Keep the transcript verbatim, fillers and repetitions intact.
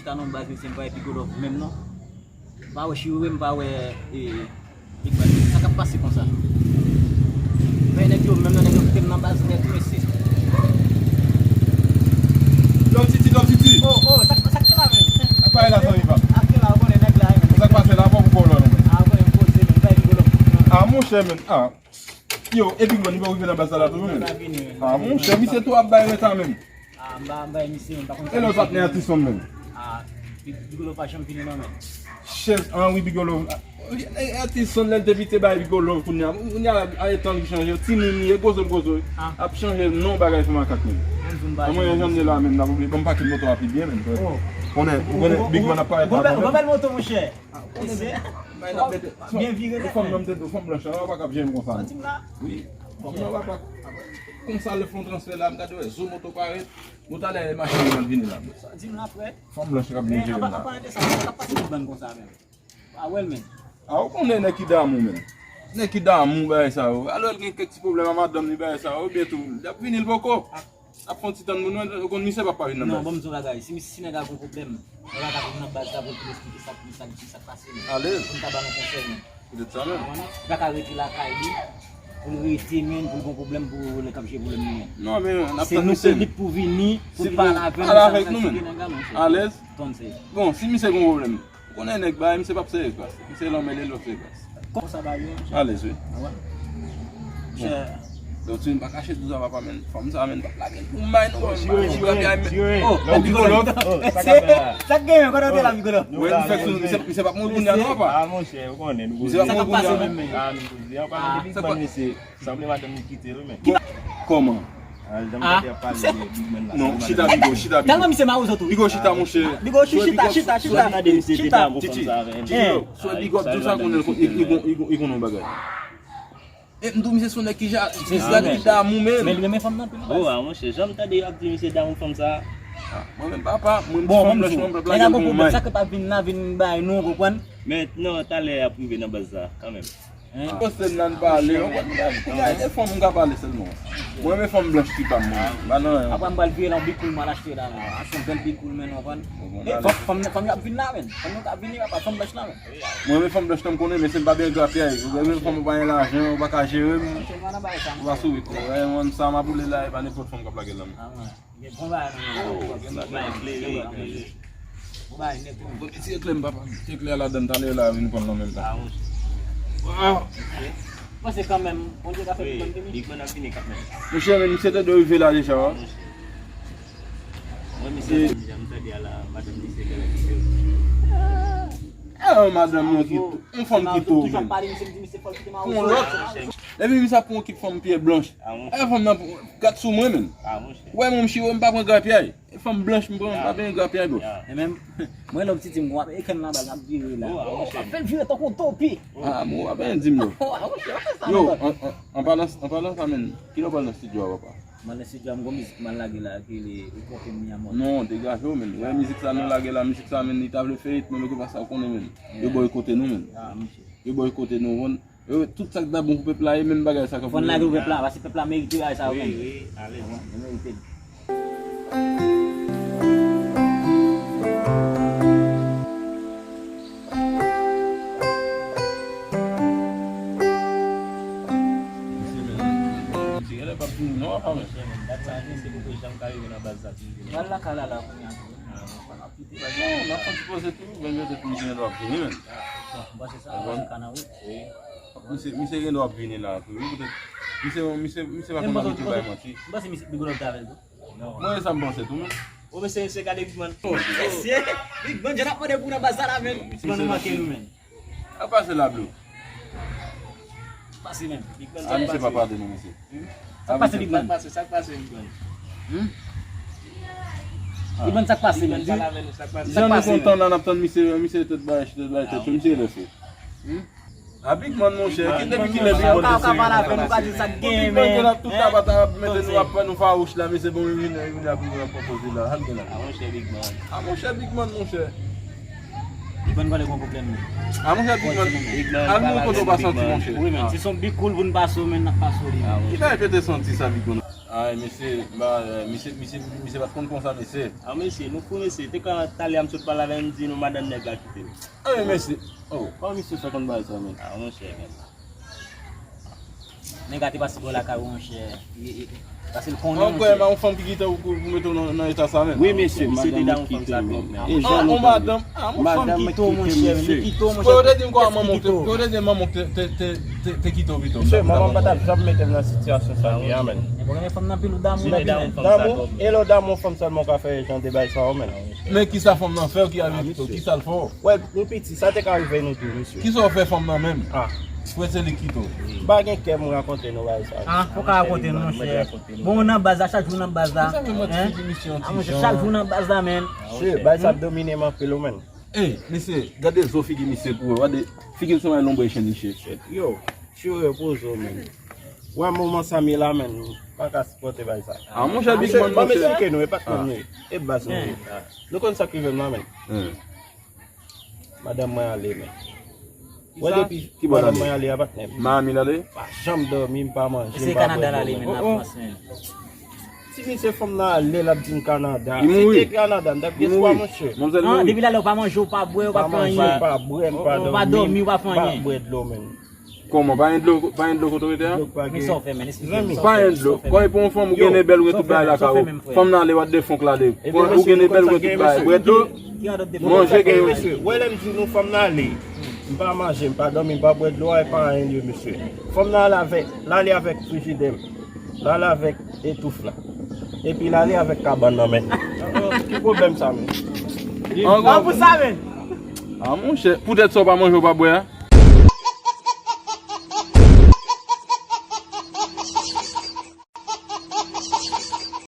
Sa non baz, mesye, m pa wè Bigolo menm non. M pa wè Chiwe, m pa wè, e, Big Man. Sa k ap pase konsa? Men nèg yo menm nan, nèg yo kite m nan baz nèt, mesye. Dòm Titi, Dòm Titi. Oh, oh, sa, sa k la menm? Sa k pase la, zanmi pa? Sa k la, ou konnen nèg la, menm. Sa k pase la, pa pou kòlò, non, men. Ah, ou konnen m poze, menm, pa Bigolo. Ah, monchè, men. Ah. Yo, e Big Man, li pa rive nan baz la tou, menm? Ah, monchè, misye tou ap bay reta, menm. Ah, m pa, m pa, misye, m pa konn sa. E lòt patnè atis ou menm? Ah, Big-, Bigolo pa janm vini non, men. Chèz, ah wi, Bigolo. E, e, atis ou lè l te piti bay Bigolo, kounye a, kounye a, a, e tan li chanje, timoun li ye, gwozo l gwozo. Ah. Ap chanje non, bagay fè makak, menm. Mwen, mwen, janm de la, menm, n ap oubli, ban m pake moto a pi byen, menm. Oh. Konnen, ou konnen, Big Man ap parèt la, ou bèl moto, monchè. Ah, ou konnen, bay la mete. Byen vire nèt, fanm nan, m te di w, fanm blanch lan, w pa kab jere m konsa, non. Santi m la. Wi. Fanm nan, w pa, konsa, lè fè yon transfè la, m gade, wè, zo moto parèt. Bon, talè, machin nan vini la. Santi m la, frè. Fanm blanch k ap byen jere m la. Men, an palan de sa, sa k ap pase nan bann konsa, menm? A, wè l, menm. A, ou konnen nèg ki damou, menm. Nèg ki damou, bagay sa yo. Alò, l gen kèk ti pwoblèm a madanm li, bagay sa yo. Oubyen tou, l ap vini, l poko. Ap fè yon ti tann moun, ou konn misye p ap pa vin nan baz. Non, ban m di w bagay. Si, si nèg la gon pwoblèm, nèg la ka vin nan baz la pou l, pou l esplike sa, pou sa, sa k pase, menm. Alèz. Pou n ka ba l yon konsèy, menm. Poutèt sa menm. Ou konprann? Li pa ka rete lakay li, pou l rete, menm, pou l gon pwoblèm, pou lè k ap jere pwoblèm li, menm. Non, men n ap tann misye. Se nou, se li k pou vini, pou l pale avè l, pale avèk nou, menm. Alèz. Bon, si misye gon pwoblèm, ou konnen nèg bagay, misye p ap serye klas. Misye lanmède l, l ap serye klas. Konsa bagay yo, monchè. Alèz, wi. Ah, wè. Monchè. Donk, si m pa kache di w sa, papa, menm, fanm sa, menm, p ap lage l pou m bay nou, menm. Oh, Bigolo. Sa k genyen, kote w te la, Bigolo? Wè, misye p ap mouri kounye a, non, papa. Ah, monchè, ou konnen, nou. Misye p ap mouri kounye a, non. Ah, nou koze. An palan de Big Man, mesye. Sanble madanm li kite l, men. Kòman? Ah, jan m te ap pale de Big Man la. Non, chita, Bigo, chita, Bigo. Tèlman misye mawouzo tou, wi. Bigo, chita, monchè. Bigo, chita, chita, chita. Titi, Titi, Bigo, sou Bigo, tou sa konnen, li, li, li, li, li konnen yon bagay. E m di w, misye se yon nèg ki ja, ki damou, men. Men li renmen fanm nan anpil. Oh, ah, monchè, jan m tande y ap di misye damou fanm sa. Ah, mwen menm, papa, mwen, m fanm blanch, mwen, pèp la gen pou mwen. Sa ke pa vin la, vin bay nou, konprann? Men, non, talè y ap rive nan baz la, kanmenm. Poste m nan pale, w konn bagay, kounye a, e fanm m ka pale sèlman. Mwen renmen fanm blanch ki pa m, mwen. M pa nan anyen. Apre m pral vire l yon big cool, m al achte la, non. A, se yon bèl big cool, men, w konprann? E fanm, fanm, fanm yo ap vin la, men. Fanm yo k ap vini, papa, fanm blanch la, men. Mwen renmen fanm blanch, tanm konnen, men se m pa byen grapyay. Ou renmen fanm ou pa gen lajan, ou pa ka jere m. Ou pa sou rit, non. Wè, mwen, sa m ap boule la, e pa nenpòt fanm k ap lage l nan men. Gen bon bagay nan men. Oh, gen bagay klere, klere. Bon bagay nèt, wi. Bon, ti eklè m, papa. Ti eklè a ladann, talè la, vin pran l nan menm tan. Ah, monchè. Wow. Panse kanmenm, Bondye ka fè Big Man vini. Big Man ap vini kanmenm. Monchè, men misye te dwe rive la deja, wi. Mwen, misye, jan m tande a la, madanm misye genlè kite l. Ah, madanm mwen ki, yon fanm ki tou, menm. Pou yon lòt. Epi misye ap pran yon kit fanm pye blanch. Ah, monchè. E fanm nan, gad sou mwen, menm. Ah, monchè. Wè, mwen, m chiwe, m pa pran grapyay. E fanm blanch m pran, m pa benyen grapyay, bro. E menm, mwen lòm Titi m gon ap eken nan baz ap vire la. Oh, ah, monchè. Ap fè l vire tankou topi. Ah, mwen ap benyen di m yo. Oh, ah, monchè, ou fè sa. Yo, an, an, an palan, an palan sa, menm, kilè w pral nan estidyo a, papa? Mwen nan estidyo a, m gon mizik m al lage la, ki rele Ou Konte M Ni Amò. Non, degaje w, menm. Wè mizik sa nou lage la, mizik sa, menm, li ta vle fè it, menm, yo pa sa w konnen, menm. Yo boykote nou, menm. Ah, monchè. Yo boykote nou, konn. Yo, tout sa k ta bon pou pèp la, e menm bagay sa k ap rive. Fò n lage pou pèp la, paske pèp la merite bagay sa yo, konn. Wi, wi, alèz. Yo merite l. Misye genlè p ap vini non, apa, men. Misye, men, dat sa, misye poko janm ka rive nan baz la, pou l vini. Pral lakay la, la, kounye a tou. Ah, non, pa ap kite baz la. Non, n ap fè ti poze tou, men, men, misye gen dwa ap vini, men. Ah, bon, m panse sa, m panse ka nan wout. Wi. Misye, misye gen dwa ap vini la tou, wi, poutèt misye, misye, misye pa konn abitye bay manti. M panse misye, Big Man t avè l tou. Mwen, e sa m panse tou, men. O, mesye, mesye, gade Big Man. O, mesye, Big Man, jan ap mande pou nan baz sa la, men. Big Man, ou manke nou, men. Sa k pase la, Blue? Sa k pase, men. Big Man, sa k pase? A, misye pa pale, non, mesye. Sa k pase, Big Man? Sa k pase, sa k pase, Big Man? Hmm? Big Man, sa k pase, men? Big Man, pale avè nou, sa k pase? Jan nou kontan la, n ap tann misye, misye tèt bay, tèt bay tèt, misye lèse. Hmm? A Big Man, monchè, ki depi kilè Big Man te serye konsa? Ou ka pale avè nou, ou ka di sa k genyen, men. Big Man, tout tabata ap mete nou, ap fè nou fawouch la, mesye, bon, vini, vini ap pran poze la, sa l gen la? A, monchè, Big Man. A, monchè, Big Man, monchè. Big Man, pale gon pwoblèm, men. A, monchè, Big Man, al mouri kote w pa santi, monchè. Wi, men, si se yon big cool pou n pase w, men, n ap pase w li, men. Ki bagay pete santi sa, Big Man? Ay, mesye, m pa, eh, misye, misye, misye pa t konn konsa, mesye. A, mesye, nou fou, mesye. Te ka talè a m sot pale avè l, m di nou madanm nèg la kite l. Ay, mesye. Oh, kòman misye fè konn bagay sa, menm? A, monchè, menm. Nèg la te pase bò lakay ou, monchè. Paske l konnen, monchè. An kwè, men yon fanm ki kite w pou, pou mete w nan, nan eta sa, menm. Wi, mesye, misye te madanm mwen kite m, menm. E jan nou madanm, ah, yon fanm kite w, monchè, li kite w, monchè. Pou yo te di m kwa manman w te, pou yo te di manman w te, te, te, te, te kite w pito. Mesye, manman m pa t ap janm mete m nan sitiyasyon sa, menm. Mwen renmen fanm nan pil, ou damou, damou, e lè w damou fanm sèlman w ka fè jan de bagay sa yo, menm. Men kisa fanm nan fè w ki rive kite w? Kisa l fè w? Wè, nou piti, sa te ka rive nou tou, mesye. Kisa w fè fanm nan menm? Ah. Pou se li kite w? M pa gen kè m rakonte nou bagay sa. Ah, fò ka rakonte nou, monchè. Bon, ou nan baz la, chak jou nan baz la. Kisa fè mwen ti figi misye yon ti jan? Chak jou nan baz la, menm. Mesye, bagay sa ap domine m anpil, wi, menm. Ey, mesye, gade zo figi misye pou wè, gade figi l sanble lonbrèl chen, mesye. Yo, chire poze w, menm. Wè moman sa m ye la, menm, m pa ka sipòte bagay sa. Ah, monchè, big man, monchè. Ban m esplike nou, e pa t menm nou ye. E baz nou ye. Nou konn sa k rive m la, menm. Madanm mwen ale, menm. Wè, depi madanm mwen ale a, patnè m. Miami l ale? Pa janm dòmi, m pa manje, m pa bwè dlo, menm. Ti misye, fanm nan ale, l ap di m Kanada. Si te Kanada, m t ap gen espwa, monchè. Depi l ale, ou pa manje, ou pa bwè, ou pa fè anyen. M pa manje, m pa bwè, m pa dòmi, m pa bwè dlo, menm. Kòman? Pa gen dlo, pa gen dlo kote w rete a? Men sa w fè, menm, esplike m sa w fè. Pa gen dlo. Kòman pou yon fanm ou gen bèl, ou gen tout bagay lakay ou? Fanm nan ale, what the fuck l ale? Ou gen bèl, ou gen tout bagay. Bwè dlo? Manje gen. Mesye, wè lè m di nou fanm nan ale. M pa manje, m pa dòmi, m pa bwè dlo, e pa anyen li ye, mesye. Fanm nan ale avèk, l ale avèk frijidè m. L ale avèk etouf la. Epi l ale avèk kabann nan, menm. Ki pwoblèm sa, menm? Ankò. An pou sa, menm. Ah, monchè, poutèt sa w pa manje, w pa bwè a?